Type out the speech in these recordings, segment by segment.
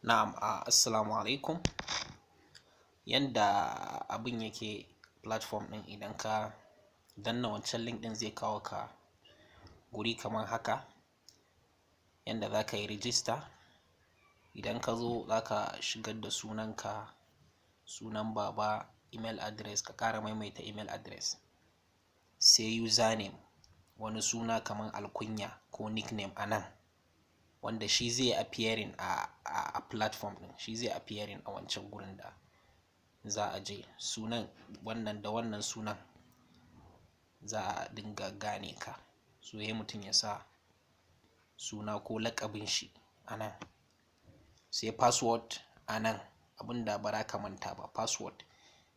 Na'am, assalamu alaikum. Yanda abin yake, platform ɗin, idan ka danna wancan link ɗin, zai kawo ka guri kamar haka, yanda za ka yi rijista. Idan ka zo, za ka shigar da sunanka, sunan baba, email address, ka ƙara maimaita email address, sai username, wani suna kamar alkunya ko nickname a nan, wanda shi zai appearing a platform ɗin, shi zai appearing a wancan gurin da za a je. Sunan wannan, da wannan sunan za a dinga gane ka. So sai mutum ya sa suna ko laƙabin shi a nan. Sai password a nan, abin da ba za ka manta ba. Password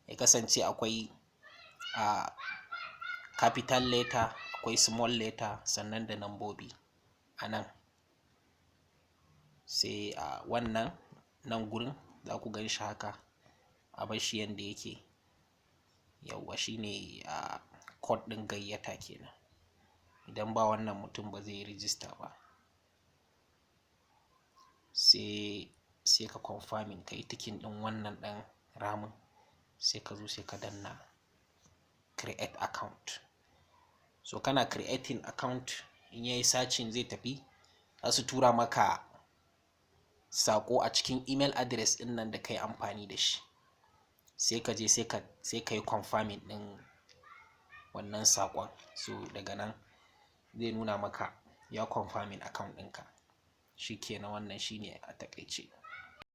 ya kasance akwai capital letter, akwai small letter, sannan da nambobi a nan. Sai a wannan nan gurin za ku gan shi haka, a bar shi yanda yake. Yauwa, shine code ɗin gayyata kenan. Idan ba wannan, mutum ba zai yi rijista ba. Sai ka confirming, ka yi ticking ɗin wannan ɗan ramin, sai ka zo sai ka danna create account. So kana creating account, in yayi searching zai tafi, za su tura maka saƙo a cikin email address ɗin nan da ka yi amfani da shi. Sai ka je sai ka yi confirming ɗin wannan saƙon. So daga nan zai nuna maka ya confirming account ɗinka. Shi kenan, wannan shine a taƙaice.